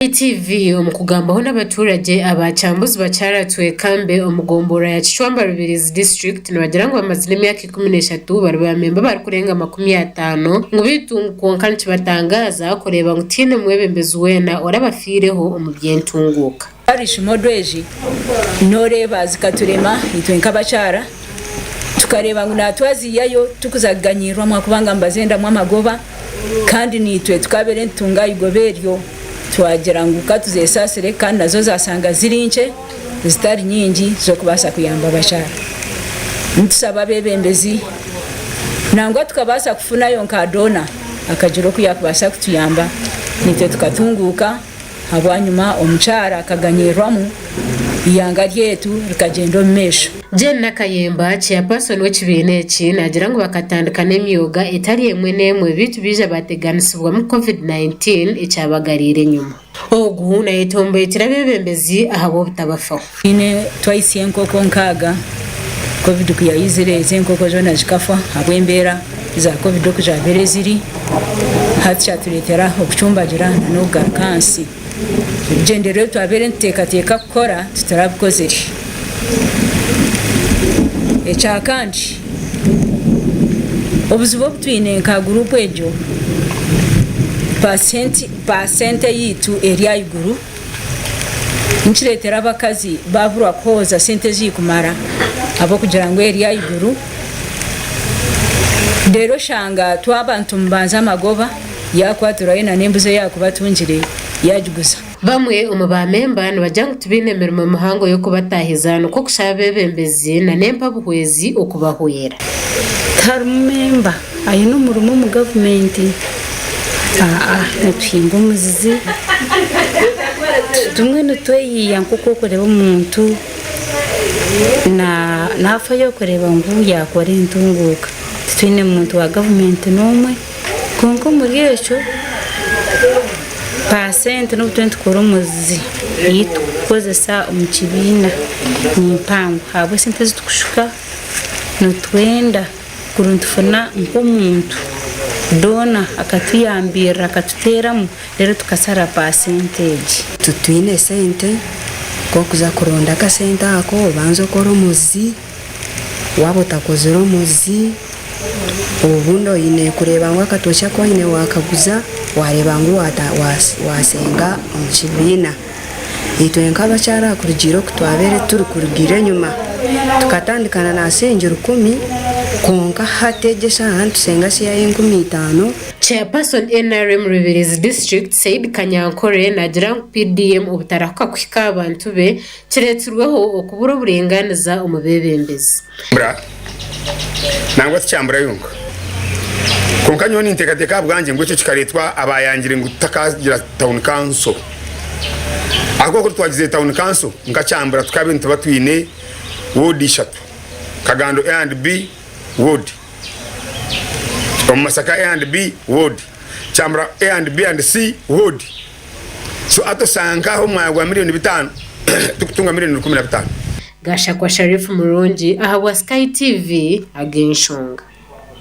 ITV omu kugambaho n'abaturagye aba Kyambuzi Bakyara Twekambe omu gomborora ya Kicwamba Rubirizi district nibagira ngu bamazire emyaka 13 bari ba memba abarikurenga 50 ngu beitu ngu kwonka nikibatangaaza kureeba ngu tihaine mwebembezi weena orabafiireho omu by'entunguuka. Parish model egi noreeba zikaturema itwe nk'abakyara tukareeba ngu natwaziiyayo tukuza kuganyirwamu ahabw'okubanga nibazendamu amagoba kandi naitwe tukabeire nitutunga aha igoba eryo twagira ngu katuzesaasire kandi nazo zasanga ziri nkye zitari nyingi z'okubaasa kuyamba abakyara. Nitusaba abeebembezi nangwa tukabaasa kufunayo nka doona akagira oku yaakubaasa kutuyamba naitwe tukatunguuka. Habwanyuma omukyara akaganyirwamu, eihanga ryaitu rikagyenda omu maisho. Jane Nakayemba, Chairperson w'ekibiina eki naagira ngu bakatandika n'emyoga etari emwe n'emwe beitu baija baateganisibwamu Covid 19 ekyabagariire enyima. Ogu nayetomboitera abeebembezi ahabw'obutabafaho. Twine twaitsya enkoko nkaaga, Covid ku yaizire ezo enkoko zoona zikafa ahabw'embeera za Covid oku zaabaire ziri. Hati kyatureetera okucumbagira n'okugaruka ahansi. Ebigyendererwa ebi twabaire nituteekateeka kukora titurabikozire. Ekya kandi, obuzibu obu twine nka guruupu egyo, paasenti eyaitu eri ahaiguru. Nikireetera abakazi baaburwa kuhooza sente ezirikumara ahabw'okugira ngu eri ahaiguru reero oshanga twaba nitumubanza amagoba yaakwatirwayo n'embuzi ei yaakuba atungire yaagiguza. Bamwe omu ba memba nibagira ngu tibaine mirimo mihango y'okubataahiza nikwo kushaba abeebembezi na n'empabuhwezi okubahwera. Tiharimu memba aine omurimo omu gavumenti. Aa nituhinga omuzizi, tumwe nitweyiiya nk'oku orikureeba omuntu naafayo kureeba ngu yaakora entunguuka. Titwine muntu wa gavumenti n'omwe kwonka omuri ekyo paasenti n'obu turiyo nitukora omuzizi ei turikukozesa omu kibiina ni mpango ahabw'esente ezi turikushuka nitwenda. Kuri nitufuna nk'omuntu doona akatuyambirira akatuteeramu reero tukasara paasenti egi. Titwine sente, ku orikuza kuronda akasente ako obanze okore omuzi, waaba otakozire omuzi obundi oine kureeba ngu akatookye aku oine waakaguza waareeba ngu waasenga omu kibiina. Itwe nk'abakyara kurugiirira oku twabaire turi kurugiirira enyima, tukatandikana na siringi rukumi kwonka hati egi eshaaha nitusenga siya y'enkumi itaano. Chairperson NRM Rubirizi District, Said Kanyankore naagira ngu PDM obutarahuka kuhika aha bantu be kiretsirweho okubura oburingaaniza omu beebembezi. Mbura, nangwa tikyambura yonka. Kwonka nyowe ninteekateeka ahabwangye ngu ekyo kikareetwa abaayangire ngu tutakagira town council. Ahabw'okuba kuri twagizire town council nka Kyambura tukaabaire nituba twine ward ishatu, Kagando A and B ward, omu Masaka A and B ward, Kyambura A and B and C ward. So hati oshanga nk'aha omu mwanya gwa milioni bitaano turikutunga milioni 15. Gashakwa Sharif Murungi ahabwa Sky TV ag'enshonga.